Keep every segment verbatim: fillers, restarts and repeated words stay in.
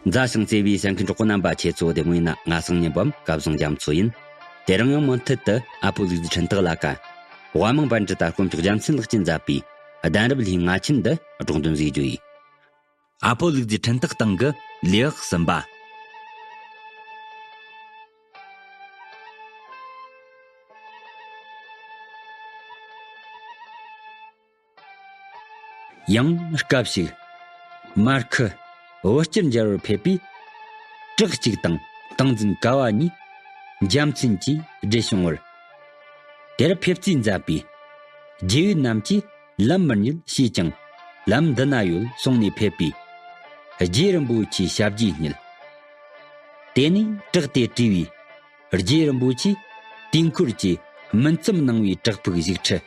མཛའ་ཞིང་བརྩེ་བའི་གསན་མཁན་གྲོགས་པོ་རྣམ་པ། ཁྱེད་ཚོ་བདེ་མོ་ཡིན་ན། ང་སང་ཉིན་བམ་སྐལ་བཟང་རྒྱ་མཚོ་ཡིན། དེ་རིང་ཡང་མུ་མཐུད་དུ་ཨ་ཕོ་ལུག་རྫི་འཕྲིན་སྟེགས་ལ་ཀ། དབའ་མང་པཎ་ཌི་ཏ་དཀོན་མཆོག་རྒྱལ་མཚན་ལགས་ཀྱིས་མཛད་པའི་གདན་རབས་ལྷའི་ང་ཆེན་འདི་སྒྲོག་འདོན་ཞུ་རྒྱུ་ཡིན། ཨ་ཕོ་ལུག་རྫི་འཕྲིན་སྟེགས་སྟེང་གི་ལེའུ་གསུམ་པ། ཡང་སྐབས་ཤིག་མར་ཁུ་བོད་སྐྱོར་མཇལ་བར་ཕེབས་པས། བྲག་གཅིག་དང་སྟངས་འཛིན་ཀ་བ་གཉིས་འཇམ་ཚིན་གྱིས་བགྲེས་བྱུང་བར། དེར་ཕེབས་རྩིས་མཛད་པའི་རྗེ་བོད་རྣམས་ཀྱིས་ལམ་མི་རྙེད་ཞེས་ཀྱང་ལམ་འདི་ན་ཡོད་གསུངས་ནས་ཕེབས་པས། རྗེ་རིན་པོ་ཆེའི་ཞབས་རྗེས་བསྙིལ། དེ་ནས་བྲག་དེ་བྲིས་པའི་རྗེ་རིན་པོ་ཆེས་དུས་འཁོར་གྱི་སྨིན་མཚམས་གནང་བའི་བྲག་ཕུག་བཞུགས་ཁྲི།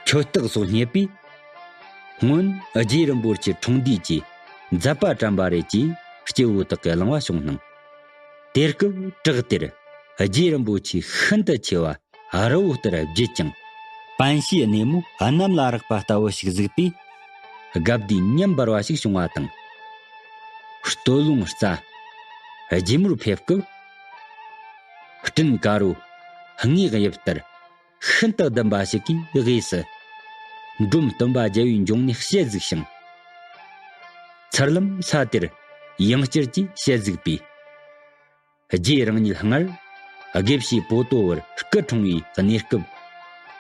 ཆོས་སྟེགས་སོགས་རྙེད་པས། སྔོན་རྗེ་རིན་པོ་ཆེ་འཁྲུངས་དུས་ཀྱི་མཛད་པ་དྲན་པ་རེད་ཅེས་སྐྱེ་བོ་དག་གིས་གླེང་བ་བྱུང་སྣང་། དེ་སྐབས་བྲག་དེར་རྗེ་རིན་པོ་ཆེ་ཤིན་ཏུ་ཆེ་བ་རི་བོ་ལྟར་བརྗིད་ཅིང་། པཎ་ཞྭའི་སྣེ་མོ་གནམ་ལ་རེག་པ་ལྟ་བུ་ཞིག་གཟིགས་པས། དགའ་བདེའི་ཉམས་འབར་བ་ཞིག་བྱུང་བ་དང་། སྟོད་ལུང་རྩྭ་རྗེ་མོར་ཕེབས་སྐབས། སྤྲིན་དཀར་པོ་ལྔའི་དབྱིབས་ལྟར་ཤིན་ཏུ་ལྡུམ་པ་ཞིག་གི་དབུས་སུ། འབྲོམ་སྟོན་པ་རྒྱལ་བའི་འབྱུང་གནས་ཞལ་གཟིགས་ཤིང་། ཚུར་ལམ་ས་དེར་ཡང་བསྐྱར་གྱིས་ཞལ་གཟིགས་པས། རྗེ་རང་ཉིད་སྔར་དགེ་བཤེས་པོ་ཏོ་བར་སྐུ་འཁྲུངས་པའི་གནས་སྐབས།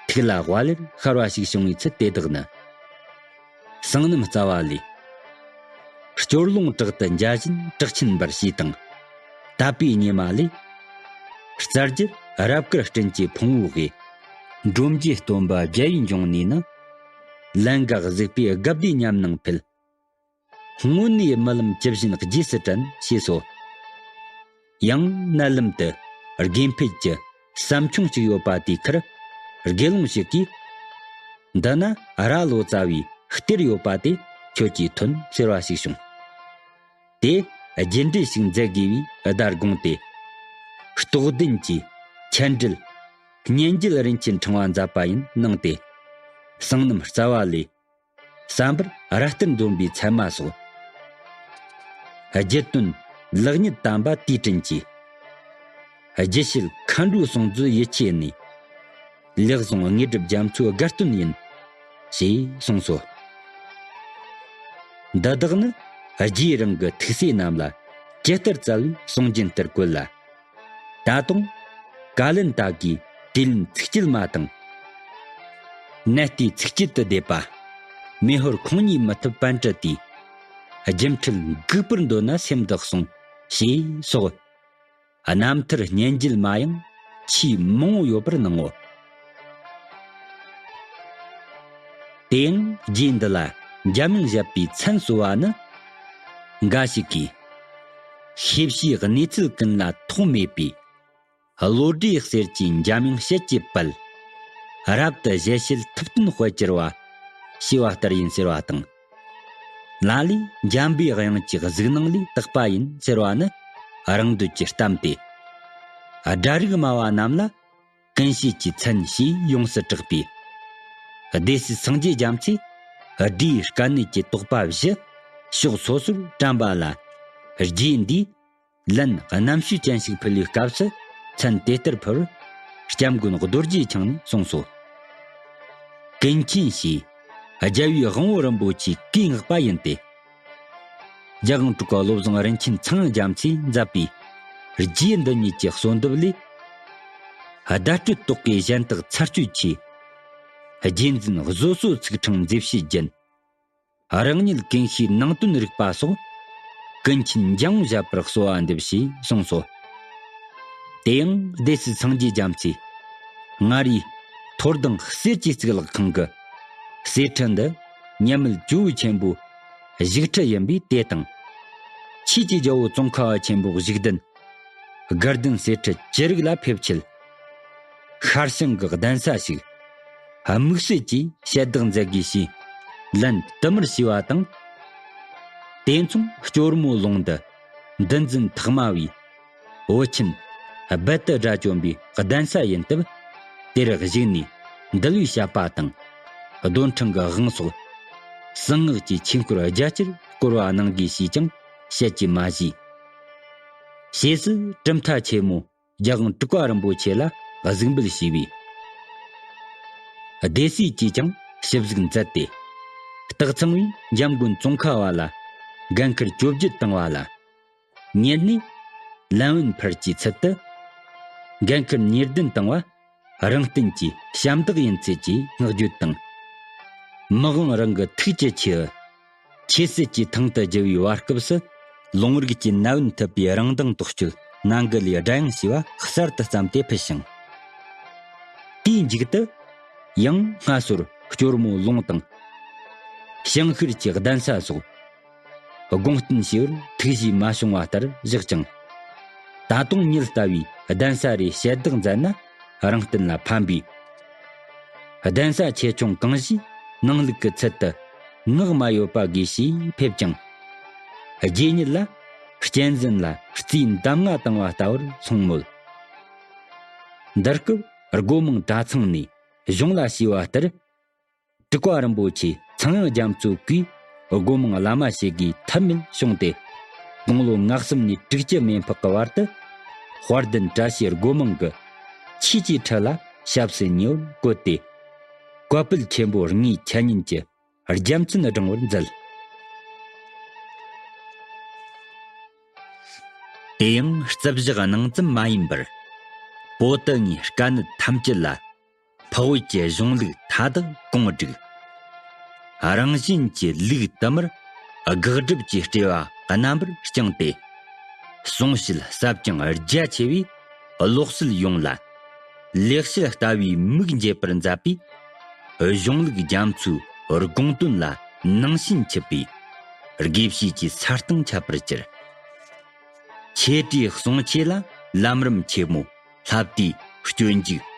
ཐུགས་ལ་དབའ་ལེར་ཤར་བ་ཞིག་བྱུང་བའི་ཚུལ་དེ་དག་ནི། གསང་རྣམ་རྩ་བ་ལས། སྐྱོར་ལུང་བྲག་ཏུ་འཇའ་བཞིན་བྲག་ཆེན་འབར་ཞེས་དང་། དད་པའི་ཉི་མ་ལས། རྩ་རྒྱུད་རབ་དཀར་སྤྲིན་གྱི་ཕུང་པོའི་དབུས། འབྲོམ་རྗེ་སྟོན་པ་རྒྱལ་བའི་འབྱུང་གནས་ནི། ལན་འགག་གཟིགས་པས་དགའ་བདེའི་ཉམས་སྣང་འཕེལ། སྔོན་ནས་རྨི་ལམ་ཇི་བཞིན་རྗེས་སུ་དྲན་ཞེས་སོ། ཡང་མནལ་ལམ་དུ་དགེ་འཕེལ་གྱི་ཟམ་ཆུང་གཅིག་ཡོད་པ་དེའི་ཁར་དགེ་སློང་ཞིག་གིས། འདི་ན་རྭ་ལོ་ཙཱ་བའི་གཏེར་ཡོད་པ་དེ་ཁྱོད་ཀྱིས་ཐོན་ཟེར་བ་ཞིག་བྱུང་། དེ་རྒྱུད་འགྲེལ་ཞིག་མཛད་དགོས་པའི་བརྡ་དགོངས་ཏེ། རྟོགས་ལྡན་གྱི་མཆན་འགྲེལ་སྙན་འགྱེད་རིན་ཆེན་ཕྲེང་བ་མཛད་པ་ཡིན་གནང་སྟེ། གསང་རྣམ་རྩ་བ་ལས། བསམ་པར་རྭ་སྟར་འཛོམས་པའི་མཚན་མ་སོགས། རྒྱུད་དོན་ལེགས་ཉིད་དམ་པ་དེའི་དྲིན་གྱིས། རྒྱུད་བཤད་མཁའ་འགྲོའི་གསུང་མཛོད་ཡིད་ཆེས་ནས། ལེགས་བཟུང་དངོས་གྲུབ་རྒྱ་མཚོའི་དགའ་སྟོན་ཡིན། ཞེས་གསུངས་སོ། འདི་དག་ནི་རྗེ་རང་གི་ཐུགས་སྲས་རྣམས་ལ་ཇི་ལྟར་སྩལ་བའི་གསུང་རྒྱུན་ལྟར་བཀོད་ལ། ད་དུང་། ཀ་ལན་ད་གིས་དུས་ལན་ཚིགས་བཅད་མ་དང་། ནད་ལྟའི་ཚིགས་བཅད་དུ་བསྡེབས་པ། མེ་ཧོར་ཁོང་གཉིས་མི་ཐུབ་པཎ་གྲུབ་དེས། སྒྱུ་འཕྲུལ་འགུགས་པར་འདོད་ན་སེམས་བདག་གསུངས། ཞེས་སོགས། རྣམ་ཐར་སྙན་འགྱེད་མ་ཡང་ཆེས་མང་བོ་ཡོད་པར་སྣང་ངོ་། དེ་ཡང་རྗེ་འདི་ལ་འཇམ་དབྱངས་བཞད་པའི་མཚན་གསོལ་བ་ནི། འགའ་ཞིག་གིས། ཤེས་བྱའི་གནས་ཚུལ་ཀུན་ལ་ཐོགས་མེད་པའི། བློ་གྲོས་གསེར་གྱི་འཇམ་དབྱངས་ཞལ་གྱི་དཔལ། རབ་ཏུ་ཞལ་བྱེད་ཐུབ་བསྟན་དཔལ་གྱུར་པ། ཞེས་པ་ལྟར་ཡིན་ཟེར་བ་དང་། ལ་ལས་འཇམ་པའི་དབྱངས་ཀྱི་གཟིགས་སྣང་ལས་བཏགས་པ་ཡིན་ཟེར་བ་ནི་རང་འདོད་ཀྱི་གཏམ་སྟེ། སྒྲ་རིག་སྨྲ་བ་རྣམས་ལ་ཀུན་ཤེས་ཀྱི་མཚན་ཞེས་ཡོངས་སུ་གྲགས་པའི། སྡེ་སྲིད་སངས་རྒྱས་རྒྱ་མཚོས་སྒྲའི་དཀའ་གནད་ཀྱི་དོགས་པ་བཞི་ཕྱོགས་སོ་སོར་དྲངས་པ་ལ། རྗེ་འདིས། ལན་རྣམ་དཔྱོད་ཅན་ཞིག་ཕུལ་བའི་སྐབས་སུ་མཚན་དེ་ལྟར་ཕུལ་བར་སྐྱབས་མགོན་རྡོ་རྗེ་འཆང་ནས་གསུངས་སོ། ཀུན་མཁྱེན་ཞེས་རྒྱལ་བའི་དབང་པོ་རིན་པོ་ཆེའི་བཀའི་བསྔགས་པ་ཡིན་ཏེ། རྒྱལ་དབང་དྲུག་པ་བློ་བཟང་རིན་ཆེན་ཚངས་དབྱངས་རྒྱ་མཚོས་མཛད་པའི་རྗེ་འདི་ཉིད་ཀྱི་གསོལ་འདེབས་ལས། བརྡ་སྤྲོད་རྟོག་གེའི་གཞན་དག་ཚར་གཅོད་ཆེད། རྗེ་འཛིན་བཟོད་གསོལ་ཚིག་ཕྲེང་མཛེས་བྱེད་རྒྱན། རང་ཉིད་ཀུན་ཤེས་ནང་དོན་རིག་པ་སོགས། ཀུན་མཁྱེན་འཇམ་དབྱངས་བཞད་པར་གསོལ་བ་འདེབས་ཞེས་གསུངས་སོ། དེ་ཡང་སྡེ་སྲིད་སངས་རྒྱས་རྒྱ་མཚོས། མངའ་རིས་མཐོ་ལྡིང་གསེར་གྱི་གཙུག་ལག་ཁང་གི་གསེར་ཁྲི་འདི་ཉི་མེད་ཇོ་བོ་ཆེན་པོའི་བཞུགས་ཁྲི་ཡིན་པས་དེ་དང་། ཆོས་ཀྱི་རྒྱལ་པོ་ཙོང་ཁ་པ་ཆེན་པོའི་བཞུགས་གདན། དགའ་ལྡན་གསེར་ཁྲི་ཅི་རིགས་ལ་ཕེབས་ཆེད། ཤར་བྱང་གི་གདན་ས་ཞིག་དམིགས་བསལ་གྱིས་ཞལ་བདག་མཛད་དགོས་ཞེས་ལན་བསྟུད་མར་ཞུས་པ་དང་། དེ་མཚུངས་སྐྱོར་མོ་ལུང་འདི་འདུ་འཛིན་ཐོག་མ་བའི་བོད་ཆེན་རྦད་དེ་དགྲ་བཅོམ་པའི་གདན་ས་ཡིན་སྟབས། དེར་བཞུགས་ནས་འདུལ་བའི་བཤད་པ་དང་། རྡོར་འཕྲེང་གི་དབང་སོགས་གསང་སྔགས་ཀྱི་ཆོས་སྐོར་རྒྱ་ཆེར་བསྐོར་བ་གནང་དགོས་ཞེས་ཀྱང་ ཞལ་གྱིས་མ་བཞེས། ཞེས་སུ་གྲུབ་མཐའ་ཆེན་མོ་རྒྱལ་དབང་དྲུག་པ་རིན་པོ་ཆེ་ལ་གཟིགས་འབུལ་ཞུས་པས། སྡེ་སྲིད་ཀྱིས་ཀྱང་ཞིབ་གཟིགས་མཛད་དེ། སྟག་ཚང་བས་འཇམ་མགོན་ཙོང་ཁ་བ་ལ་འགན་ཁུར་བཅོ་བརྒྱད་བཏང་བ་ལ། ཉིད་ནས་ལན་ཝུན་ཕར་གྱི་ཚུལ་དུ། འགན་ཁུར་ཉེར་བདུན་བཏང་བ་རང་བརྟེན་གྱི་ཞབས་འདེགས་ཡིན་ཚུལ་གྱི་བསྔགས་བརྗོད་དང་། མི་དབང་རང་གི་ཐུགས་ཀྱི་ཆེ་བ། ཆོས་སྲིད་ཀྱི་ཐང་དུ་རྒྱུ་བའི་བར་སྐབས་སུ། ལུང་རིགས་ཀྱི་ནད་ཡམས་ཐུབ་པའི་རང་མདངས་རྟོགས་སྤྱོད་ནང་གི་ལས་སྒྲ་དབྱངས་ཞེས་པ་གསར་དུ་བརྩམས་ཏེ་ཕུལ་ཞིང་། དེའི་མཇུག་ཏུ། ཡང་སྔ་སོར་སྐྱོར་མོ་ལུང་དང་། ཞང་ཤུར་གྱི་གདན་ས་སོགས། དགོངས་བསྟན་ཞུ་བར་ཐུགས་བཞེད་མ་བྱུང་བ་ལྟར་བཞག་ཅིང་། ད་དུང་ཉིད་ལྟ་བུའི་གདན་ས་རེ་ཞལ་བདག་མཛད་ན་རང་བརྟེན་ལ་ཕན་པས། གདན་ས་ཆེ་ཆུང་གང་ཞིག་ནང་ལུགས་ཀྱི་ཚུལ་དུ་ངག་མ་ཡོད་པ་དགོས་ཞེས་ཕེབས་ཀྱང་། རྗེ་ཉིད་ལ་གཅན་གཟན་ལ་རྩིས་འདམ་ང་བཏང་བ་ལྟ་བུར་སོང་མོད། འདི་སྐབས་སྒོ་མང་གྲྭ་ཚང་ནས་གཞུང་ལ་ཞུས་པ་ལྟར། དྲུག་པ་རིན་པོ་ཆེ་ཚངས་དབྱངས་རྒྱ་མཚོ་གིས་སྒོ་མང་བླ་མ་ཞིག་གིས་ཐབས་མེད་བྱུང་སྟེ། དགུང་ལོ་ང་གསུམ་ནས་དྲུག་ཅུ་མེ་འཕགས་ཀྱི་བར་དུ་དཔལ་ལྡན་བཀྲ་ཤིས་སྒོ་མང་གི་ཆོས་ཀྱི་ཁྲི་ལ་ཞབས་སུ་ཉེ་བར་བཀོད་དེ། བཀའ་པོད་ཆེན་པོ་ལྔའི་འཆད་ཉན་གྱི་རྒྱལ་མཚན་བསྒྲེང་བར་མཛད། དེ་ཡང་རྩིབས་བཞག་སྣང་ཙམ་མ་ཡིན་པར། པོ་ཏི་ལྔའི་དཀའ་གནད་ཐམས་ཅད་ལ། འཕགས་བོད་ཀྱི་གཞུང་ལུགས་མཐའ་དག་གོང་བསྒྲིགས། རང་བཞིན་གྱི་ལུགས་དུ་མར་དགག་སྒྲུབ་ཀྱི་སྤྲོས་པ་རྣམ་པར་བསྐྱངས་ཏེ། གསུང་བཤད་ཟབ་ཅིང་རྒྱ་ཆེ་བས་ཀློག་སྲོལ་ཡོངས་ལ་ལེགས་བཤད་ལྟ་བུའི་མིག་འབྱེད་པར་མཛད་པས། གཞུང་ལུགས་རྒྱ་མཚོའི་དགོངས་དོན་ལ་ནང་ཞེན་ཆུད་པའི་དགེ་བཤེས་ཀྱི་ས་སྟེང་ཁྱབ་པར་གྱུར། ཆོས་གྲྭའི་གསུང་ཆོས་ལ་ལམ་རིམ་ཆེན་མོ། ལྷ་བསྡུས། སྤྱོད་འཇུག།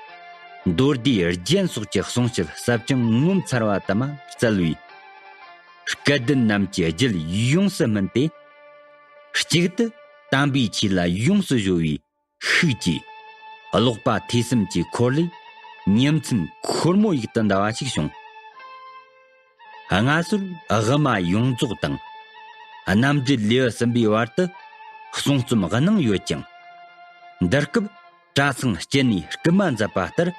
མདོ་སྡེ་རྒྱན་སོགས་ཀྱི་གསུང་བཤད་ཟབ་ཅིང་ངོ་མཚར་བ་དུ་མ་སྩལ་བས། སྐལ་ལྡན་རྣམས་ཀྱི་རྒྱུད་ཡོངས་སུ་སྨིན་ཏེ། གཅིག་ཏུ་དམ་པའི་ཆོས་ལ་ཡོངས་སུ་གཞོལ་བའི་ཤུགས་ཀྱིས། ཀློག་པ་ཐོས་བསམ་གྱི་འཁོར་ལོས་ཉིན་མཚན་འཁོར་མོ་ཡིག་ཏུ་འདའ་བ་ཞིག་བྱུང་། སྔ་སོར་དབུ་མ་ཡོངས་རྫོགས་དང་། རྣམ་འགྲེལ་ལེའུ་གསུམ་པའི་བར་དུ་གསུང་རྩོམ་གནང་ཡོད་ཀྱང་། འདི་སྐབས་གྲྭ་ཚང་སྤྱི་ནས་སྐུལ་མ་མཛད་པ་ལྟར།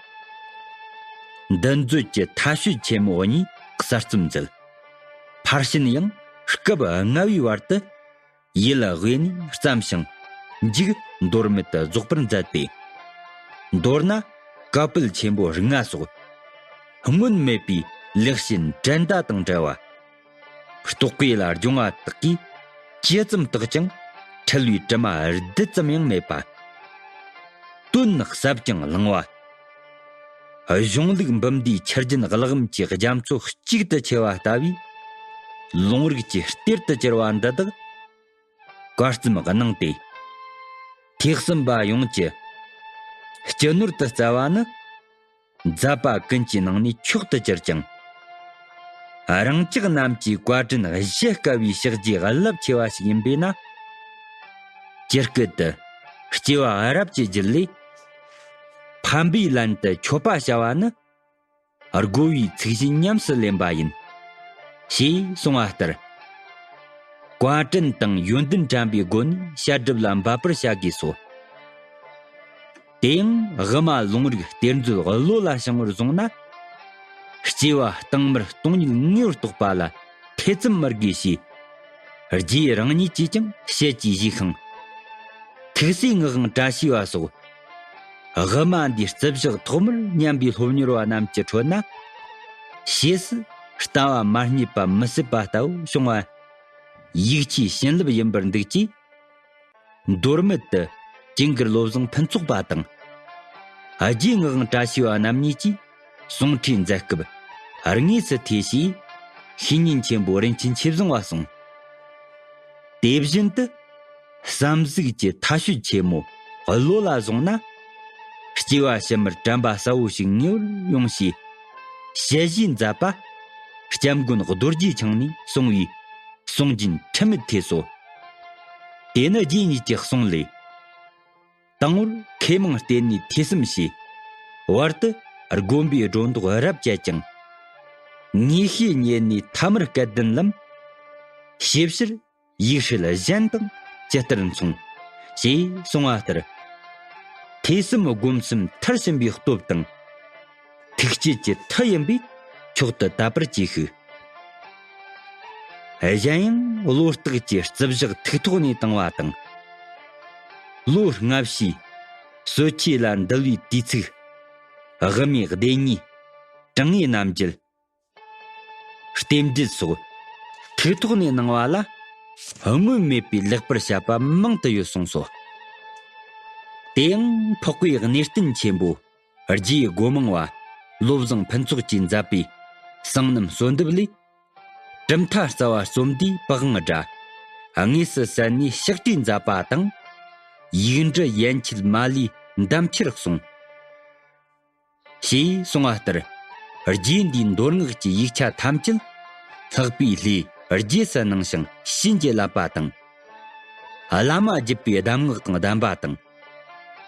འདུལ་མཛོད་ཀྱི་མཐའ་དཔྱོད་ཆེན་མོ་གཉིས་གསར་རྩོམ་མཛད། ཕར་ཕྱིན་ཡང་སྐབས་ལྔ་པའི་བར་དུ། ཡུལ་དབུས་ནས་བརྩམས་ཤིང་མཇུག་མདོར་བསྡུས་དུ་རྫོགས་པར་མཛད་དེ། མདོར་ན་བཀའ་པོད་ཆེན་པོ་ལྔ་སོགས་སྔོན་མེད་པའི་ལེགས་བཤད་འགྲན་ཟླ་དང་བྲལ་བ། རྟོག་གེ་ལ་སྦྱོང་བ་དག་གིས་ཇི་ཙམ་བརྟགས་ཀྱང་འཁྲུལ་བའི་དྲི་མ་རྡུལ་ཙམ་ཡང་མེད་པ། དོན་ཟབ་ཅིང་བླང་བ། གཞུང་ལུགས་འབུམ་སྡེའི་ཆུ་རྒྱུན་རླབས་ཀྱི་རྒྱ་མཚོ་གཅིག་ཏུ་ཆེ་བ་ལྟ་བུའི་ལུང་རིགས་ཀྱི་གཏེར་དུ་གྱུར་བ་འདི་དག་གར་རྩོམ་གནང་སྟེ། ཐོས་བསམ་པ་ཡོངས་ཀྱི་སྤྱི་ནོར་དུ་བསྩལ་བ་ནི། མཛད་པ་ཀུན་གྱི་ནང་ནས་མཆོག་ཏུ་གྱུར་ཅིང་། རང་ཅག་རྣམས་ཀྱི་བཀའ་དྲིན་གཞལ་དཀའ་བའི་ཕྱག་རྗེས་རླབས་ཆེ་བ་ཞིག་ཡིན་པས་ན། ཇི་སྐད་དུ། སྐྱེ་བ་རབས་ཀྱི་རྒྱུད་ལས། ཕན་པའི་ལན་དུ་མཆོད་པ་བྱ་བ་ནི། དགོས་པའི་ཚིག་བཞིན་ཉམས་སུ་ལེན་པ་ཡིན། ཞེས་གསུངས་པ་ལྟར། བཀའ་དྲིན་དང་ཡོན་ཏན་དྲན་པའི་སྒོ་ནས་བཤད་སྒྲུབ་ལ་འབད་པར་བྱ་དགོས་སོ། དེ་ཡང་དབུ་མ་ལུང་རིགས་གཏེར་མཛོད་བློ་ལ་བྱང་བར་བཟུང་ན། སྐྱེ་བ་སྟིང་མར་སྟོང་ཉིད་ངེས་པར་རྟོགས་པ་ལ་ཐེ་ཚོམ་མི་དགོས་ཞེས། རྗེ་རང་ཉིད་ཀྱིས་ཀྱང་ཞལ་གྱིས་བཞེས་ཤིང་། ཐུགས་སྲས་ངག་དབང་བཀྲ་ཤིས་པ་སོགས། དབུ་མ་འདིའི་རྩིབས་བཞག་ཐོག་མར་མཉན་པའི་སློབ་གཉེར་བ་རྣམས་ཀྱི་ཁྲོད་ན། ཞེས་སུ་ལྟ་བ་མ་རྙེད་པ་མི་སྲིད་པ་ལྟ་བུ་བྱུང་བ། ཡིད་ཆེས་བྱིན་རླབས་ཡིན་པར་འདུག་ཅེས། མདོར་བསྡུས་ཏུ་ཇུན་གར་བློ་བཟང་ཕུན་ཚོགས་པ་དང་། རྗེ་ངག་དབང་བཀྲ་ཤིས་པ་རྣམ་གཉིས་ཀྱིས་གསུང་ཁྲིད་མཛད་སྐབས་དངོས་སུ་ཐོས་ཞེས་བཤེས་གཉེན་ཆེན་པོ་རིན་ཆེན་ཆོས་བཟང་བ་གསུངས། དེ་བཞིན་དུ་བསམ་གཟུགས་ཀྱི་མཐའ་དཔྱོད་ཆེན་མོ་བློ་ལ་བཟུང་ན། སྐྱེ་བ་ཕྱི་མར་དྲན་པ་གསལ་བོ་ཞིག་ངེས་པར་ཡོང་ཞེས་ཞལ་བཞེས་མཛད་པ། སྐྱབས་མགོན་རྡོ་རྗེ་འཆང་ནས་གསུངས་པའི་གསུང་རྒྱུན་འཁྲུལ་མེད་ཐོས་སོ། དེ་ནི་རྗེ་ཉིད་ཀྱི་གསུང་ལས། དང་པོར་མཁས་མང་བསྟེན་ནས་ཐོས་བསམ་བྱས། བར་དུ་དགོན་པའི་སྒྲོ་འདོགས་རབ་བཅད་ཅིང་། ངེས་ཤེས་རྙེད་ནས་ཐ་མར་སྐལ་ལྡན་ལམ། ཞིབ་ཕྱིར་ ཡིག་ཧྲིལ་གཞན་དང་ཇི་ལྟར་མཚུངས། ཞེས་གསུངས་པ་ལྟར། ཐོས་བསམ་སྒོམ་གསུམ་མཐར་ཕྱིན་པའི་སྟོབས་དང་། ཐུགས་བསྐྱེད་ཀྱི་མཐུ་ཡིན་པས་མཆོག་ཏུ་དད་པར་གྱིས་ཤིག། གཞན་ཡང་བློ་རྟགས་ཀྱི་རྩིབས་ཞག་ཐིག་ཐོག་ནས་བཏང་བ་དང་། ལོ་སྔ་ཕྱིའི་གསོད་ཆོས་ལ་འདུལ་བའི་དུས་ཚིགས། དབུ་མའི་སྡེ་གཉིས། དྲང་ངེས་རྣམ་འབྱེད། རྟེན་འབྲེལ་སོགས་ཐིག་ཐོག་ནས་གནང་བ་ལ་སྔོན་མེད་པའི་ལེགས་པར་བཤད་པ་མང་དུ་ཡོད་གསུངས་སོ། དེ་ཡང་འཕགས་པའི་གནས་བརྟན་ཆེན་པོ་རྗེ་སྒོ་མང་བ་བློ་བཟང་ཕུན་ཚོགས་ཀྱིས་མཛད་པའི་གསང་རྣམ་གསོལ་འདེབས་ལས། གྲུབ་མཐའ་རྩ་བ་རྩོམ་འདིའི་པི་ཝང་སྒྲ་དངོས་སུ་གསན་ནས་ཕྱག་བྲིས་མཛད་པ་དང་། ཡིག་འབྲུ་ཡན་ཆད་མ་ལུས་འདེམས་ཁྱེར་གསུངས། ཞེས་གསུངས་པ་ལྟར། རྗེ་འདིའི་མདོ་སྔགས་ཀྱི་ཡིག་ཆ་ཐམས་ཅད་ལྷག་པའི་ལྷས་རྗེས་སུ་གནང་ཞིང་བྱིན་གྱིས་བརླབས་པ་དང་། བླ་མ་བརྒྱུད་པའི་གདམས་ངག་དང་ལྡན་པ་དང་།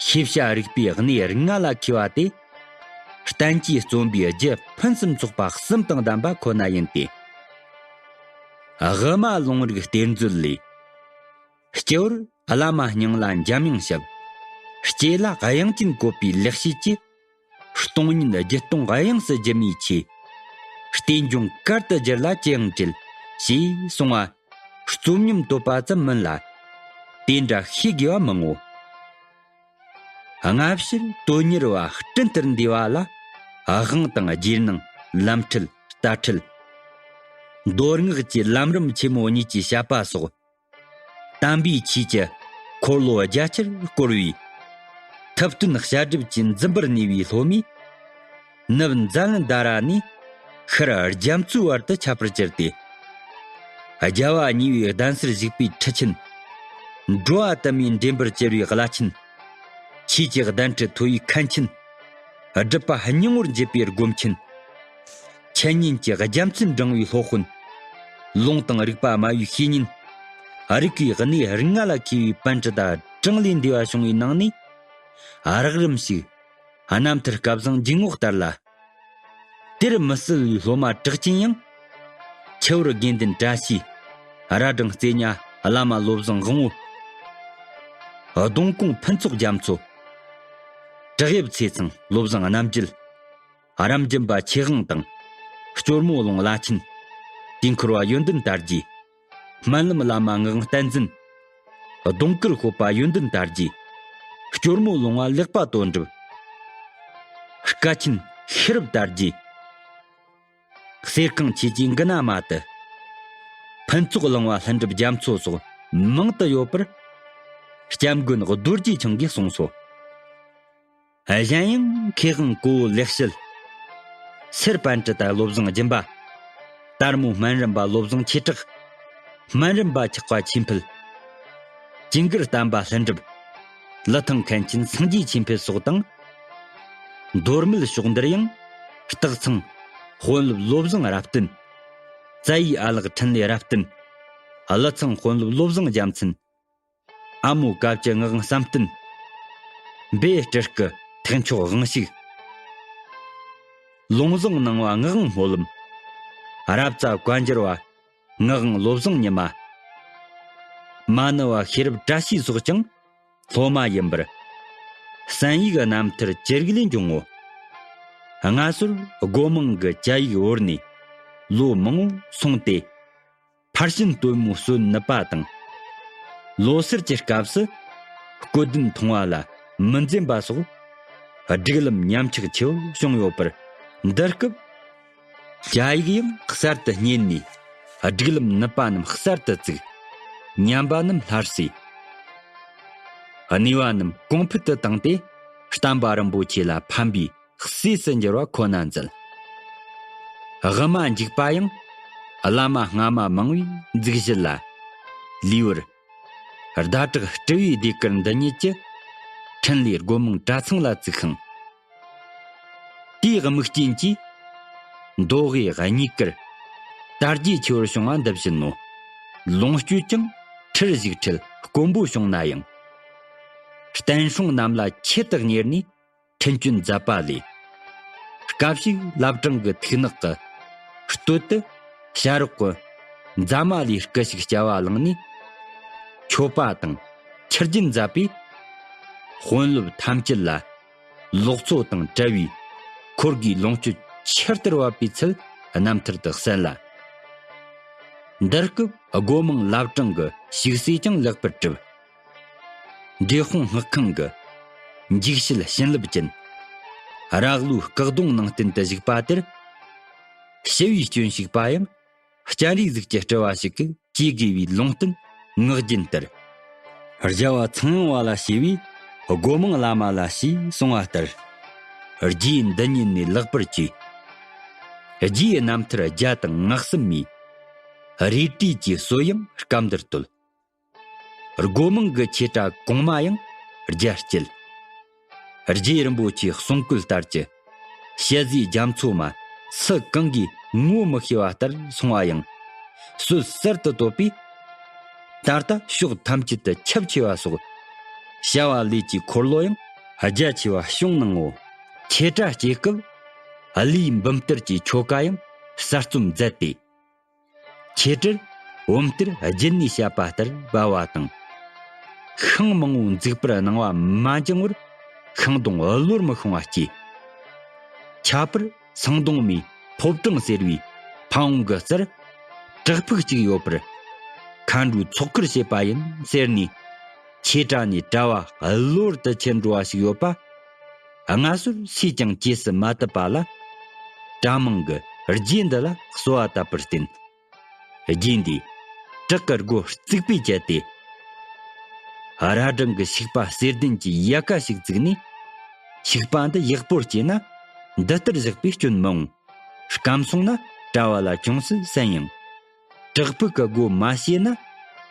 ཤེས་བྱ་རིག་པའི་གནས་ལྔ་ལ་མཁས་པ་སྟེ། བསྟན་བཅོས་རྩོམ་པའི་རྒྱུ་ཕུན་སུམ་ཚོགས་པ་གསུམ་དང་ལྡན་པ་ཁོ་ན་ཡིན་ཏེ། དབུ་མ་ལུང་རིགས་གཏེར་མཛོད་ལས། སྤྱི་བོར་བླ་མ་སྙིང་ལ་འཇམ་དབྱངས་ཞབས། ལྕེ་ལ་དབྱངས་ཅན་བཀོད་པའི་ལེགས་བཤད་ཀྱི། སྟོང་ཉིད་བརྒྱད་སྟོང་དབྱངས་སུ་སྒྱུ་མའི་ཆོས། རྟེན་འབྱུང་གར་དུ་བསྒྱུར་ལ་ཅི་ཡང་བྲེལ། ཞེས་གསུངས་པ། རྩོམ་ཉམས་དོད་པ་ཙམ་མིན་ལ། དེ་འདྲ་ཤེས་དགོས་པ་མང་ངོ་། སྔ་ཕྱིར་དོན་གཉེར་བ་སྤྲིན་ལྟར་འདུས་པ་ལ། དབང་དང་རྗེས་གནང་ལམ་ཁྲིད་ལྟ་ཁྲིད། མདོ་སྔགས་ཀྱི་ལམ་རིམ་ཆེན་མོ་གཉིས་ཀྱི་བཤད་པ་སོགས། དམ་པའི་ཆོས་ཀྱི་འཁོར་ལོ་རྒྱ་ཆེར་བསྐོར་བའི། ཐུབ་བསྟན་བཤད་སྒྲུབ་ཀྱི་འཛིན་པར་ནུས་པའི་སློབ་མས། ནུབ་ཛཱ་ལན་དྷ་ར་ནས་ཤར་རྒྱ་མཚོའི་བར་དུ་ཁྱབ་པར་གྱུར་ཏེ། རྒྱལ་བ་གཉིས་པའི་གདན་སར་བཞུགས་པའི་ཁྲིད་ཆེན། འགྲོ་བ་དུ་མའི་འདྲེན་པར་གྱུར་པའི་བླ་ཆེན། ཆོས་ཀྱི་གདན་ཁྲི་མཐོ་བའི་མཁན་ཆེན། སྒྲུབ་པ་སྙིང་པོར་འཇུག་པའི་སྒོམ་ཆེན། འཆད་ཉན་གྱི་རྒྱ་མཚོས་འབྲང་བའི་སློབ་དཔོན། ལུང་དང་རིགས་པ་སྨྲ་བའི་བཤེས་གཉེན། རིག་པའི་གནས་ལྔ་ལ་མཁས་པའི་པཎ་ཌི་ཏ་གྲངས་ལས་འདས་པ་བྱུང་བའི་ནང་ནས། རགས་རིམ་ཞིག་རྣམ་ཐར་སྐལ་བཟང་འཇུག་ངོགས་ལྟར་ལ། དེར་མི་གསལ་བའི་སློབ་མ་གྲགས་ཅན་ཡང་། ཆུ་བུར་དགེ་འདུན་བཀྲ་ཤིས། རྭ་སྒྲེང་རྩེ་ཉ་བླ་མ་བློ་བཟང་དབང་པོ། གདོང་ཀོང་ཕུན་ཚོགས་རྒྱ་མཚོ། བྲག་གཡབ་ཚེ་ཚང་བློ་བཟང་རྣམ་རྒྱལ། རམ་འབྱམས་པ་ཆོས་དབང་དང་། སྐྱོར་མོ་ལུང་བླ་ཆེན། དུས་འཁོར་བ་ཡོན་ཏན་དར་རྒྱས། སྨན་ལམ་བླ་མ་ངག་དབང་བསྟན་འཛིན། གདོང་དཀར་སྤོབས་པ་ཡོན་ཏན་དར་རྒྱས། སྐྱོར་མོ་ལུང་བ་ལེགས་པ་དོན་གྲུབ། སྐ་ཆེན་ཤེས་རབ་དར་རྒྱས། གསེར་ཁང་ཆོས་ཀྱི་མགུར་ན་མ་དུ། ཕུན་ཚོགས་གླིང་བ་ལྷུན་གྲུབ་རྒྱ་མཚོ་སོགས་མང་དུ་ཡོད་པར། སྐྱབས་མགོན་རྡོ་རྗེ་འཆང་གིས་གསུངས་སོ། གཞན་ཡང་མཁས་དབང་གོ་བོ་ལེགས་བཤད། སེར་པཎ་ཌི་ཏ་བློ་བཟང་སྦྱིན་པ། དར་མོ་སྨན་རམས་པ་བློ་བཟང་ཆོས་གྲགས། སྨན་རམས་པ་ཆགས་པ་ཆོས་འཕེལ། ཅི་གིར་བསྟན་པ་ལྷུན་གྲུབ། ལི་ཐང་མཁན་ཆེན་སངས་རྒྱས་ཆོས་འཕེལ་སོགས་དང་། མདོ་སྨད་ཕྱོགས་འདིར་ཡང་སྟག་ཚང་དཔོན་སློབ་བློ་བཟང་རབ་བརྟན། རྩ་བའི་ཨ་ལགས་འཕྲིན་ལས་རབ་བརྟན། ཀླུ་ཚང་དཔོན་སློབ་བློ་བཟང་རྒྱལ་མཚན། ཨ་མོ་དཀའ་སྤྱད་ངག་དབང་བསམ་གཏན། སྦས་སྤྲུལ་སྐུ་ཐེག་མཆོག་དབང་ཕྱུག། ལུང་བཟང་སྣང་བ་ངག་དབང་སྨོན་ལམ། རབ་རྩ་བཀའ་འགྱུར་བ་ངག་དབང་བློ་བཟང་ཉི་མ། མ་ཎི་བ་ཤེས་རབ་བཀྲ་ཤིས་སོགས་ཀྱང་སློབ་མ་ཡིན་པར། གསན་ཡིག་རྣམ་ཐར་ཅི་རིགས་ལས་འབྱུང་ངོ་། སྔ་སོར་སྒོ་མང་གི་བཅའ་ཡིག་བོར་ནས་ལོ་མང་པོ་སོང་སྟེ། ཕར་ཕྱིན་སྟོན་མོ་གསོན་ནུབ་པ་དང་། ལོ་སར་གྱི་སྐབས་སུ་སྐུ་གདུང་མཐོང་བ་ལ་མི་འཛེམ་པ་སོགས་སྒྲིག་ལམ་ཉམས་ཆག་ཆེ་བོ་བྱུང་ཡོད་པར། འདི་སྐབས་བཅའ་ཡིག་ཡང་གསར་དུ་རྙེད་ནས་སྒྲིག་ལམ་ནུབ་པ་རྣམས་གསར་དུ་བཙུགས། ཉམས་པ་རྣམས་སླར་གསོས། གནས་པ་རྣམས་གོང་འཕེལ་དུ་བཏང་སྟེ་བསྟན་པ་རིན་པོ་ཆེ་ལ་ཕན་པའི་སྲས་སུ་འགྱུར་བ་ཁོ་ན་མཛད། དབུ་མ་འཇུག་པ་ཡང་བླ་མ་སྔ་མ་མང་བོའི་མཛུབ་གཞི་ལ། ལེའུར་ཟླ་གྲགས་སྤྲུལ་བའི་ཟློས་གར་འདི་ཉིད་ཀྱི་འཕྲིན་ལས་སྒོ་མང་གྲྭ་ཚང་ལ་བཙུགས་ཤིང་། དེའི་དམིགས་རྐྱེན་གྱིས་མདོ་དབུས་གཉིས་ཀར་དར་རྒྱས་ཆེ་བར་བྱུང་བ་འདི་བཞིན་ནོ། ལོངས་སྤྱོད་ཀྱང་ཁྲིར་བཞུགས་ཁྲིར་དཀོན་པོ་བྱུང་ན་ཡང་། བསྟན་སྲུང་རྣམས་ལ་ཆེད་དུ་གཉེར་ནས་འཕྲིན་སྐྱོན་མཛད་པ་ལས། སྐབས་ཤིག་བླ་བྲང་གི་ཐུགས་ནག་གི་སྟོད་དུ་བྱ་རོག་གི་རྫ་མ་ལས་སྐུ་ཞིག་བསྐྱལ་བ་བླངས་ནས་ མཆོད་པ་དང་ཆུ་རྒྱུན་མཛད་པས། དཔོན་སློབ་ཐམས་ཅད་ལ་ལོག་འཚོ་དང་བྲལ་བའི་འཁོར་གྱི་ལོངས་སྤྱོད་ཆེར་ལྟར་བབས་པའི་ཚུལ་རྣམ་ཐར་དུ་གསལ་ལ། འདི་སྐབས་སྒོ་མང་བླ་བྲང་གི་བཞུགས་སྲོལ་ཀྱང་ལེགས་པར་གྲུབ། འབྲས་སྤུངས་སྔགས་ཁང་གི་འཇིགས་བྱེད་བྱིན་རླབས་ཅན། རག་ལུའི་སྐུ་གདུང་ནང་རྟེན་དུ་བཞུགས་པ་དེར། ཞི་བའི་སྐྱོན་ཞིག་པ་ཡང་སྤྱན་རས་གཟིགས་ཀྱི་སྤྲུལ་བ་ཞིག་གིས་བཅོས་དགོས་པའི་ལུང་བསྟན་ངག་རྒྱུན་ལྟར། རྒྱལ་བ་ཚངས་དབྱངས་བ་ལ་ཞེས་པས་སྒོ་མང་བླ་མ་ལ་ཞེས་གསུངས་པ་ལྟར། རྗེས་འདི་ཉིད་ནས་ལེགས་པར་བཅོས། རྗེའི་རྣམ་ཐར་བརྒྱ་དང་ང་གསུམ་མའི་རས་བྲིས་ཀྱི་སྲོལ་ཡང་སྐབས་འདིར་བཏོད། སྒོ་མང་གི་ཆོས་གྲྭ་གོང་མ་ཡང་རྒྱ་བསྐྱེད། རྗེ་རིན་པོ་ཆེའི་གསུང་བཀོད་ལྟར་གྱི་ཞལ་ཟས་རྒྱ་མཚོ་མ་སུ་གང་གིས་ངོ་མི་ཤེས་པ་ལྟར་སོང་བ་ཡང་སྲོལ་གསར་དུ་གཏོད་པས། ད་ལྟ་ཕྱོགས་ཐམས་ཅད་དུ་ཁྱབ་ཆེ་བ་སོགས་བྱ་བ་ལས་ཀྱི་འཁོར་ལོ་ཡང་རྒྱ་ཆེ་བ་བྱུང་གནང་ངོ་། ཆོས་གྲྭ་སྐྱེས་སྐབས་བླའི་འབུམ་གཏེར་གྱི་ཆོ་ག་ཡང་གསར་རྩོམ་མཛད་དེ། ཆོས་གྲྭར་འབུམ་གཏེར་བརྒྱུད་ནས་བཤད་པ་ལྟར་སྦ་བ་དང་། ཤིང་མང་པོ་འཛུགས་པར་གནང་བ་མ་འགྱངས་པར་ཤིང་སྡོང་གློར་མི་ཤོང་བ་བསྐྱེད། ཁྱད་པར་ཤིང་སྡོང་མའི་ཕོ་བྲང་ཟེར་བའི་ཕ་བོང་གི་རྩར་བྲག་ཕུག་ཅིག་ཡོད་པར་མཁའ་འགྲོའི་ཚོགས་འཁོར་བྱེད་པ་ཡིན་ཟེར་ནས། ཆོས་གྲྭ་ནས་གྲྭ་བ་གློ་བུར་དུ་ཆེར་འགྲོ་བ་ཞིག་ཡོད་པ། སྔ་སོར་སུས་ཀྱང་བཅོས་སུ་མ་བཏུབ་པ་ལ། གྲྭ་མང་གི་རྗེས་འདི་ལ་གསོལ་བ་བཏབ་པར་བརྟེན། རྗེས་འདིས་བྲག་གི་སྒོ་རྩིག་པས་བཅད་དེ། ར་སྦྲང་གི་ཤུག་པ་གསེར་ལྡན་གྱི་ཡལ་ག་ཞིག་བཙུགས་ནས། ཤུག་པ་འདི་ཡག་པོར་སྐྱེས་ན་འདི་ལྟར་བཞག་པའི་སྐྱོན་མི་འོང་། སྐམ་སོང་ན་གྲྭ་བ་ལ་ཅུང་ཟད་བསམ་ཡང་། བྲག་ཕུག་གི་སྒོ་མ་ཕྱེས་ན་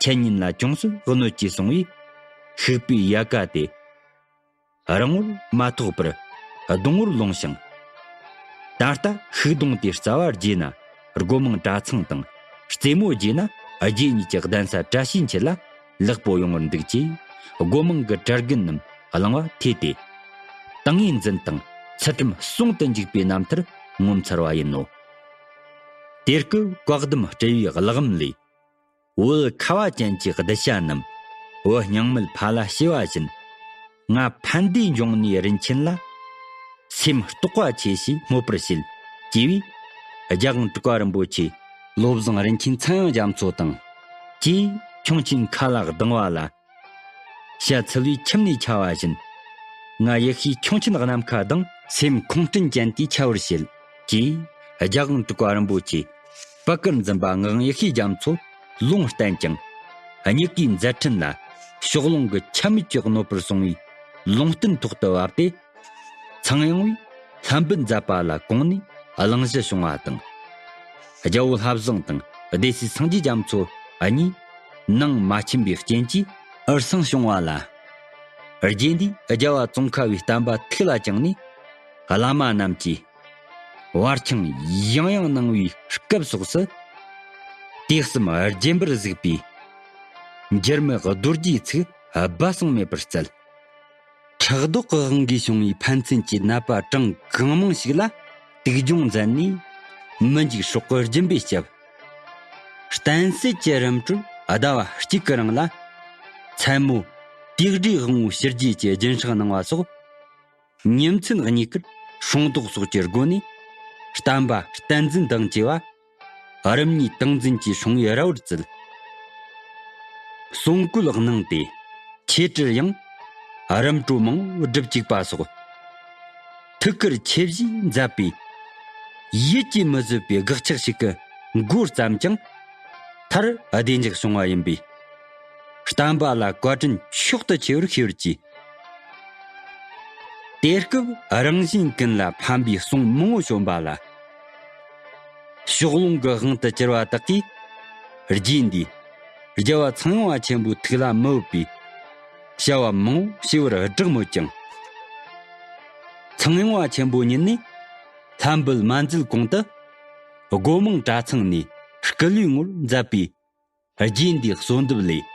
ཁྱེད་ཉིད་ལ་ཅུང་ཟད་གནོད་སྐྱེལ་གསུང་བས། ཤུག་པའི་ཡལ་ག་དེ་རིང་པོར་མ་ཐོགས་པར་སྡོང་བོར་ལོངས་ཤིང་། ད་ལྟ་ཤུག་སྡོང་དེའི་རྩ་བ་བརྗེས་ན་སྒོ་མང་གྲྭ་ཚང་དང་། རྩེ་མོ་བརྗེས་ན་རྗེ་ཉིད་ཀྱི་གདན་ས་བཀྲ་ཤིས་འཁྱིལ་ལ་ལེགས་པོ་ཡོང་བར་འདུག་ཅེས་སྒོ་མང་གི་གྲྭ་རྒན་རྣམས་གླེང་བ་ཐོས་ཏེ། ཏིང་ངེ་འཛིན་དང་ཚུལ་ཁྲིམས་ཟུང་དུ་འཇུག་པའི་རྣམ་ཐར་ངོ་མཚར་བ་ཡིན་ནོ། དེ་སྐབས་བཀའ་གདམས་སྤྲུལ་བའི་གླེགས་བམ་ལས། བོད་ཁ་བ་ཅན་གྱི་གདུལ་བྱ་རྣམས་བོད་རྙིང་མའི་ཕ་ལ་བྱེད་པ་བཞིན། ང་ཕན་བདེའི་འབྱུང་གནས་རིན་ཆེན་ལ། སེམས་རྟོགས་པ་ཆེ་ཞེས་སྨོད་པར་བྱེད། ཅེས་པས། རྒྱལ་དབང་འབྲུག་པ་རིན་པོ་ཆེ་བློ་བཟང་རིན་ཆེན་ཚངས་དབྱངས་རྒྱ་མཚོ་དང་། ཅེས་ཁྱུང་ཆེན་ཁ་ལ་གདུང་བ་ལ། བྱ་ཚིལ་བུའི་ཁྱིམ་ནས་འཆའ་བ་བཞིན། ང་ཡེ་ཤེས་ཁྱུང་ཆེན་ནམ་མཁའ་ལྡིང་། སེམས་ཁོང་སྤྲིན་ཅན་དེས་འཆའ་བར་བྱེད། ཅེས་རྒྱལ་དབང་འབྲུག་པ་རིན་པོ་ཆེ་པད་དཀར་འཛིན་པ་ངག་དབང་ཡེ་ཤེས་རྒྱ་མཚོ་ལུང་བསྟན་ཀྱང་། སྙིགས་ཀའི་མཛད་འཕྲིན་ལ་ཕྱོགས་ལྷུང་གི་ཆ་མེད་ཀྱིས་གནོད་པར་སོང་བའི་ལུང་བསྟན་ཐོག་ཏུ་བབས་ཏེ། ཚངས་དབྱངས་པས་ལྷ་འབུལ་མཛད་པ་ལ་གོང་ནས་གླེང་གཞི་བྱུང་བ་དང་། རྒྱལ་པོ་ལྷ་བཟང་དང་སྡེ་སྲིད་སངས་རྒྱས་རྒྱ་མཚོ་གཉིས་ནང་མ་ཕྱིན་པའི་རྐྱེན་གྱིས་འུར་སང་བྱུང་བ་ལ། རྗེ་འདིས་རྒྱལ་བ་ཙོང་ཁ་བའི་བསྟན་པ་ཐུགས་ལ་བཅངས་ནས། བླ་མ་རྣམས་ཀྱིས་བར་འཆང་ཡང་ཡང་གནང་བའི་སྐབས་སོགས་སུ། དུས་གསུམ་རྗེན་པར་གཟིགས་པའི་འགྱུར་མེད་རྡོ་རྗེའི་ཚིག་སྦ་གསང་མེད་པར་བསྩལ། ཕྲག་དོག་གི་དབང་གིས་བྱུང་བའི་ཕན་ཚུན་གྱི་ནད་པ་གྲངས་གང་མང་ཞིག་ལ་དུག་སྦྱོང་མཛད་ནས། མི་འཇིགས་སྲོག་གི་སྦྱིན་པས་བསྐྱབས། བསྟན་སྲིད་ཀྱི་རིམ་གྲོར་ཟླ་བ་གཅིག་གི་རིང་ལ། མཚན་མོ་དུས་དགྲའི་དབང་པོའི་ཕྱི་རྒྱལ་གྱི་སྦྱིན་སྲེག་གནང་བ་སོགས། ཉིན་མཚན་གཉིས་ཀར་སྲུང་ཟློག་སོགས་ཀྱི་སྒོ་ནས། བསྟན་པ་བསྟན་འཛིན་དང་བཅས་པ་རབ་གཉིས་ཏིང་འཛིན་གྱི་སྲུང་བའི་ར་བར་བརྩིས། གསུང་བཀོད་གནང་སྟེ། ཆོས་གྲྭར་ཡང་རིམ་གྲོ་མང་པོ་སྒྲུབ་བཅུག་པ་སོགས། ཐུགས་ཀར་ཆེ་བཞེས་མཛད་པའི་ཡིད་ཀྱིས་མི་བཟོད་པའི་དགག་ཆག་ཞིག་གི་མགོ་བརྩམས་ཀྱང་། མཐར་བདེ་འཇགས་བྱུང་བ་ཡིན་པས། བསྟན་པ་ལ་བཀའ་དྲིན་མཆོག་ཏུ་ཆེ་བར་ཤེས་པར་གྱིས། དེ་སྐབས་རང་བཞིན་ཀུན་ལ་ཕན་པའི་གསུང་མང་པོ་བྱོན་པ་ལ། ཕྱོགས་ལྷུང་གི་དབང་དུ་གྱུར་བ་དག་གིས། རྗེ་འདིས་རྒྱལ་བ་ཚངས་དབྱངས་པ་ཆེན་པོའི་ཐུགས་ལ་མི་འོས་པའི་བྱ་བ་མང་པོ་བྱས་པར་བསྒྲགས་མོད་ཀྱང་། ཚངས་དབྱངས་པ་ཆེན་པོ་ཉིད་ནས་ལྷ་འབུལ་མ་མཛད་གོང་དུ། སྒོ་མང་གྲྭ་ཚང་ནས་སྐུ་ལུས་ངོར་མཛད་པའི། རྗེ་འདིའི་གསོལ་འདེབས་ལས།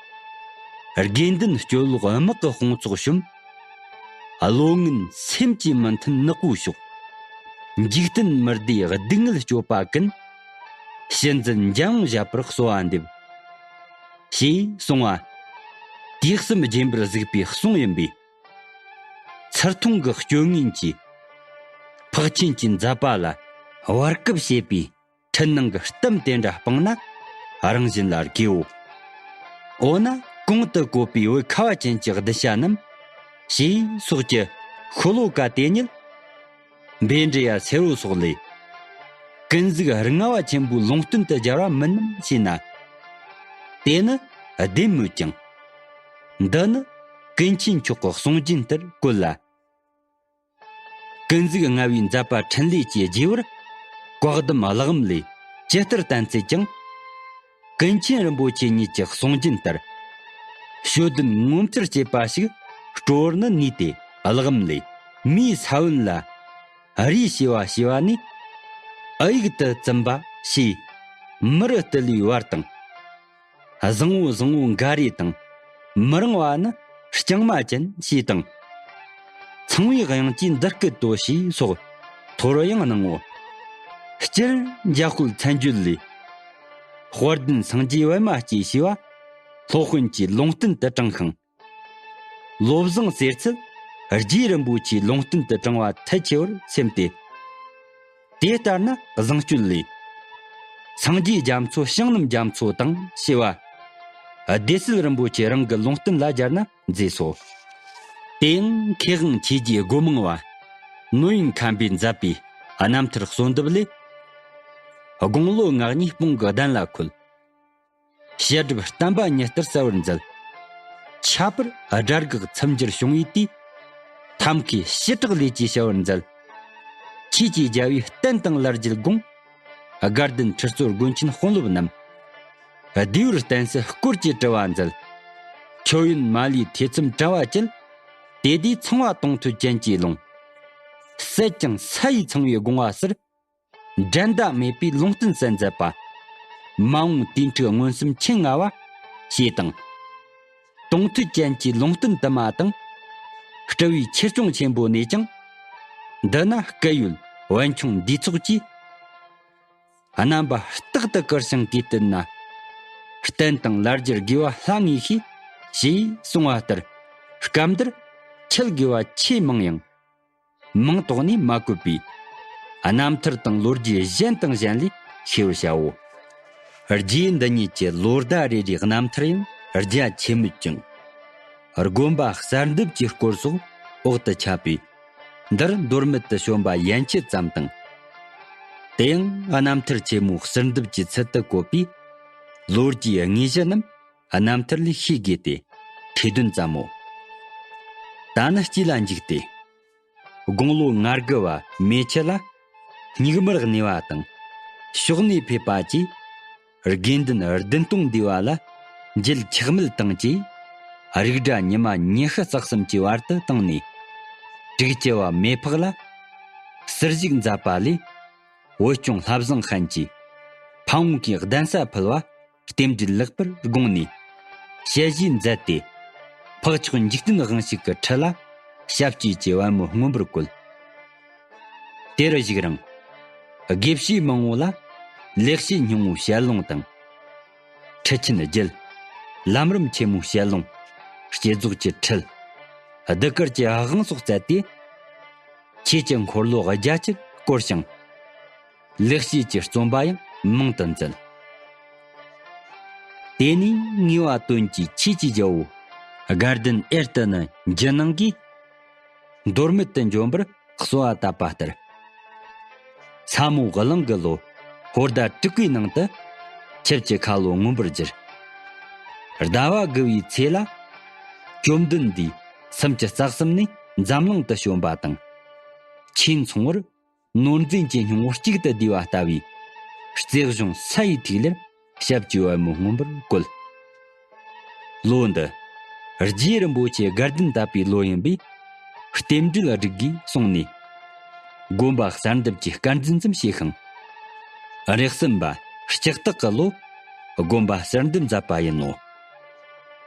དགེ་འདུན་སྤྱོད་ལོག་དམག་གི་དཔུང་ཚོགས་ཞུམ། བློ་ངན་སེམས་ཀྱིས་མི་མཐུན་ནག་པོའི་ཕྱོགས། འཇིག་རྟེན་མི་བདེའི་སྡུག་བསྔལ་སྤྱོད་པ་ཀུན། ཕྱི་འཛིན་འཇམ་དབྱངས་བཞད་པར་གསོལ་བ་འདེབས། ཞེས་གསུངས་པ། དུས་གསུམ་རྗེན་པར་གཟིགས་པའི་གསུང་ཡིན་པས། ཚུར་མཐོང་གི་སྤྱོད་ངན་གྱིས། འཕགས་ཆེན་གྱི་མཛད་པ་ལ་བར་སྐབས་བྱེད་པའི་འཕྲུལ་སྣང་གི་གཏམ་དེ་འདྲ་སྤངས་ན་རང་བཞིན་ལ་དགེའོ། འོ་ན་གོང་དུ་བཀོད་པའི་བོད་ཁ་བ་ཅན་གྱི་གདུལ་བྱ་རྣམས་ཞེས་སོགས་ཀྱི་ཤོ་ལོ་ཀ་དེ་ཉིད། འབེ་འབྲི་ཡ་སེར་བོ་སོགས་ལས། ཀུན་གཟིགས་རིགས་ལྔ་བ་ཆེན་པོའི་ལུང་བསྟན་དུ་སྦྱར་བ་མིན་ནམ་ཞེ་ན། དེ་ནི་བདེན་མོད་ཀྱང་། འདི་ནི་ཀུན་མཁྱེན་མཆོག་གི་གསུང་རྒྱུན་ལྟར་བཀོད་ལ། ཀུན་གཟིགས་ལྔ་བའི་མཛད་པ་འཕྲིན་ལས་ཀྱི་རྗེས་བར་བཀའ་གདམས་གླེགས་བམ་ལས་ཇི་ལྟར་བསྟན་ཚུལ་ཀྱང་། ཀུན་མཁྱེན་རིན་པོ་ཆེ་ཉིད་ཀྱི་གསུང་རྒྱུན་ལྟར། ཞོ་བདུན་ངོ་མཚར་སྐྱེས་པ་ཞིག་སྤྲོ་བར་ནི་ནུས་ཏེ་གླེགས་བམ་ལས། མིའི་ས་བོན་ལ་རས་ཞེས་པ་ཞེས་པ་ནས། ཨ་ཡིག་ཏུ་བཙུན་པ་ཞེས་མི་རུ་སྟེ་ལུས་བར་དང་། བཟང་བོ་བཟང་བོ་འགའ་རེ་དང་། མི་རིང་བ་ནི་རྐྱང་མ་ཅན་ཞེས་དང་། ཚངས་པའི་དབྱངས་ཀྱིས་འདི་སྐད་དོ་ཞེས་སོགས་ཐོར་ཡང་སྣང་ངོ་། སྤྱིར་འཇམ་དཔལ་མཚན་བརྗོད་ལས། དཔལ་ལྡན་སངས་རྒྱས་པད་མ་སྐྱེས་ཞེས་པ་སློབ་དཔོན་གྱི་ལུང་བསྟན་དུ་དྲངས་ཤིང་། བློ་བཟང་གསེར་ཚལ་རྗེ་རིན་པོ་ཆེའི་ལུང་བསྟན་དུ་དྲངས་པ་ཐལ་ཆེ་བར་སེམས་ཏེ། དེ་ལྟར་ན་བཟང་སྤྱོད་ལས། སངས་རྒྱས་རྒྱ་མཚོ་བྱང་སྣམ་རྒྱ་མཚོ་དང་ཞེས་པ། སྡེ་སྲིད་རིན་པོ་ཆེ་རང་གི་ལུང་བསྟན་ལ་སྦྱར་ན་མཛེས་སོ། དེ་ཡང་མཁས་དབང་ཆོས་རྗེ་སྒོ་མང་བ་ནོ་ཡིན་མཁན་པོས་མཛད་པའི་རྣམ་ཐར་གསོལ་འདེབས་ལས། དགུང་ལོ་ང་གཉིས་སྤུན་གྱི་གདན་ལ་འཁོད། བཤད་སྒྲུབ་བསྟན་པ་ཉིད་ལྟར་གསལ་བར་མཛད། ཁྱད་པར་དགྲ་དགག་མཚམས་སྦྱར་བྱུང་བའི་དུས། ཐབས་མཁས་ཞི་དྲག་ལས་ཀྱིས་བྱ་བར་མཛད། ཆོས་ཀྱི་རྒྱལ་བའི་བསྟན་དང་ལར་བརྒྱུད་དགོངས། དགའ་ལྡན་ཁྲི་གཙོ་དགོན་ཆེན་དཔོན་སློབ་རྣམས། བདེ་བར་བསྟན་སྲིད་སྐོར་གྱི་དྲི་བ་མཛད། མཆོད་ཡོན་མ་ལུས་ཐེ་ཚོམ་བྲལ་བ་བཅད། དེ་དུས་ཚངས་པ་དུང་འཐུལ་ཅན་གྱི་ལུང་། སད་ཀྱང་ས་ཡི་ཚངས་པའི་དགོངས་པ་ཟུར། འགྲན་ཟླ་མེད་པའི་ལུང་བསྟན་གསལ་མཛད་པ། མ་འོངས་དུས་འཁྲུག་མངོན་སུམ་མཁྱེན་ང་བ། ཞེས་དང་། དུང་འཐུལ་ཅན་གྱི་ལུང་བསྟན་དུ་མ་དང་། སྤྲུལ་པའི་ཆོས་སྐྱོང་ཆེན་པོ་ནས་ཀྱང་། འདི་ན་སྐལ་ཡོད་བན་ཆུང་འདུས་ཚོགས་ཀྱིས། རྣམ་པ་རྟག་ཏུ་བཀུར་ཞིང་གུས་བཏུད་ན། བསྟན་དང་ལར་བརྒྱུད་དགེ་བ་ལྷ་ངེས་ཤེས། ཞེས་གསུངས་པ་ལྟར། སྐབས་འདིར་འཆད་དགོས་པ་ཆེས་མང་ཡང་། མིང་ཐོག་ནས་མ་བཀོད་པའི་རྣམ་ཐར་དང་ལོ་རྒྱུས་གཞན་དང་གཞན་ལས་ཤེས་པར་བྱའོ། རྗེ་འདི་ཉིད་ཀྱི་ལོ་ཟླ་རེ་རེའི་རྣམ་ཐར་ཡང་རྒྱ་ཆེ་མོད་ཀྱང་། དགོན་པ་གསར་འདེབས་ཀྱི་སྐོར་སོགས་འོག་ཏུ་ཁྱབ་པས། འདིར་མདོར་མོད་དུ་བྱོན་པ་ཡན་ཆད་ཙམ་དང་། དེ་ཡང་རྣམ་ཐར་ཆེན་མོ་གསར་འདེབས་ཀྱི་ཚུལ་དུ་བཀོད་པའི་ལོ་རྒྱུས་དངོས་གཞི་རྣམས་རྣམ་ཐར་ལས་ཤེས་དགོས་ཏེ། ཁྲིད་དོན་ཙམ་མོ། ད་ནི་དཀྱིལ་ལ་འཇུག་སྟེ། དགུང་ལོ་ང་དགུ་བ་མེ་ཆུ་ལ་སྙིགས་མར་གནས་པ་དང་། ཕྱོགས་ནས་ཕེབས་པ་བཅས་དགེ་འདུན་བདུན་སྟོང་འདུས་པ་ལ་འགྱེད་ཆག་མེད་བཏང་རྗེས། རིགས་གྲྭ་ཉི་མ་ཉི་ཤུ་རྩ་གསུམ་གྱི་བར་དུ་བཏང་ནས། དྲུག་ཅུ་བ་མེ་ཕག་ལ་གསེར་ཞིག་མཛད་པ་ལས། བོད་སྐྱོང་ལྷ་བཟང་ཧན་གྱིས་ཕ་བོང་གི་གདན་ས་ཕུལ་བ། རྟེན་འབྲེལ་ལེགས་པར་དགོངས་ནས། ཞལ་བཞེས་མཛད་དེ། འཕགས་མཆོག་འཇིག་རྟེན་དབང་ཕྱུག་གི་ཁྲི་ལ་ཞབས་ཀྱུ་གི་པད་མོ་མངོན་པར་བཀོད། དེར་བཞུགས་རིང་། དགེ་བཤེས་མང་བོ་ལ་ལེགས་བཤད་སྙིང་བོའི་ཞལ་ལུང་དང་། ཁྲིད་ཆེན་བརྒྱད། ལམ་རིམ་ཆེན་མོའི་ཞལ་ལུང་། བསྐྱེད་རྫོགས་ཀྱི་ཁྲིད། གདུགས་དཀར་གྱི་དབང་སོགས་སྩལ་ཏེ། ཆོས་ཀྱི་འཁོར་ལོ་རྒྱ་ཆེར་བསྐོར་ཞིང་། ལེགས་བཤད་ཀྱི་རྩོམ་པ་ཡང་མང་དུ་མཛད། དེ་ནས་ངེས་པ་དོན་གྱི་ཆོས་ཀྱི་རྒྱལ་པོ་དགའ་ལྡན་ཨེར་ཏེ་ནི་འཇུ་ནང་གིས་མདོར་མེད་དུ་འཇོམས་པར་གསོལ་བ་བཏབ་པ་ལྟར། ས་མོ་གླིང་གི་ལོ་ཧོར་ཟླ་དྲུག་པའི་ནང་དུ་ཆིབས་ཀྱི་ཁ་ལོ་མངོན་པར་གྱུར། ཟླ་བ་དགུ་བའི་ཚེས་ལ་བཅོམ་ལྡན་འདས་སུམ་ཅུ་རྩ་གསུམ་ནས་འཛམ་གླིང་དུ་བྱོན་པ་དང་། ཆོས་མཚུངས་པར་ནོར་འཛིན་གྱི་སྙིང་པོ་གཅིག་ཏུ་བསྡུས་པ་ལྟ་བུའི་རྩེ་གཞུང་ས་ཡི་ཐིག་ལེར་ཞབས་ཀྱི་པད་མོ་མངོན་པར་བཀོད། ལོ་འདི་རྗེ་རིན་པོ་ཆེ་དགའ་ལྡན་དད་པའི་ལོ་ཡིན་པས་རྟེན་འབྲེལ་སྒྲིག་དགོས་གསུངས་ནས། དགོན་པ་གསར་འདེབས་ཀྱི་སྐར་འཛིན་ཙམ་བྱས་ཤིང་། རེག་ཟུམ་པ་ལྕགས་སྟག་གི་ལོ་དགོན་པ་གསར་འདེབས་མཛད་པ་ཡིན་ནོ།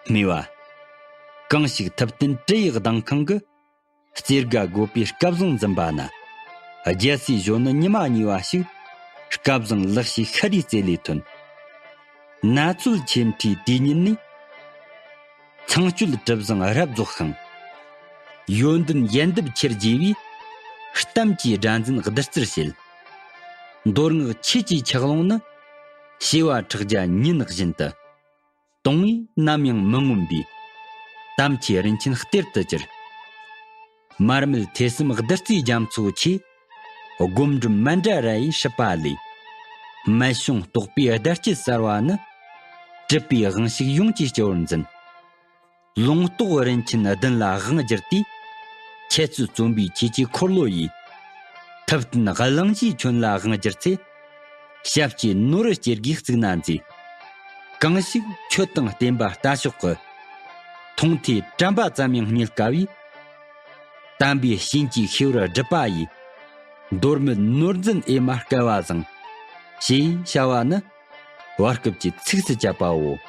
སྨྲས་པ། གང་ཞིག་ཐུབ་བསྟན་དྲི་ཡི་གདེང་ཁང་གི། རྩེ་དགའ་དགོས་པའི་སྐལ་བཟང་འཛིན་པ་ན། རྒྱལ་སྲས་གཞོན་ནུ་ཉི་མ་གཉིས་པ་ཞིག་སྐལ་བཟང་ལེགས་བཤད་ཤཱ་རིའི་རྩེ་ལས་ཐོན། ན་ཚོད་ཆེ་འཕྲིའི་དུས་ཉིད་ནས། ཐང་སྤྱོད་གྲུབ་བཟང་རབ་རྫོགས་ཤིང་། ཡོན་ཏན་ཡལ་འདབ་ཁྱེར་རྒྱས་པའི། གཏམ་གྱི་སྒྲ་འཛིན་བདུད་རྩིར་བྱེད། མདོ་སྔགས་ཆོས་ཀྱི་ཆགས་ལོང་ནི། བྱེ་བ་ཕྲག་བརྒྱ་ཉིན་བཞིན་དུ། གཏོང་བས་ནམ་ཡང་མི་ངོམས་པའི། དམ་ཆོས་རིན་ཆེན་གཏེར་དུ་གྱུར། མར་མེ་མཐེབ་གསུམ་བདུད་རྩིའི་རྒྱ་མཚོ་ཆེ། སྒོམ་སྒྲུབ་མཎྜལ་ར་ཡི་སྲིད་པ་ལས། རྨད་བྱུང་རྟོགས་པའི་བརྡ་སྐྱེད་གསར་བ་ནི། གྲུབ་པའི་དབང་ཕྱུག་ཡོངས་ཀྱི་སྤྱི་བོར་འཛིན། ལུང་རྟོགས་རིན་ཆེན་བདུན་ལ་དབང་བསྒྱུར་ཏེ། འཆད་རྩོད་རྩོམ་པའི་ཆོས་ཀྱི་འཁོར་ལོ་ཡི། ཐུབ་བསྟན་གླིང་བཞིའི་ཁྱོན་ལ་དབང་བསྒྱུར་ཚེ། ཞབས་ཀྱི་ནོར་བུ་སྐྱེ་དགུའི་གཙུག་ན་མཛེས། གང་ཞིག་མཆོད་དང་བསྟེན་པ་ལྟ་ཞོག་གི། མཐོང་ཐོས་དྲན་པ་ཙམ་ཡང་རྙེད་དཀའ་བའི། དམ་པའི་བྱིན་གྱིས་ཤེས་པར་སྒྲུབ་པ་ཡི། མདོར་མོས་ནོར་འཛིན་ཨེ་མ་སྐལ་བ་བཟང་། ཞེས་བྱ་བ་ནི། བར་སྐབས་ཀྱི་ཚིགས་སུ་བཅད་པའོ།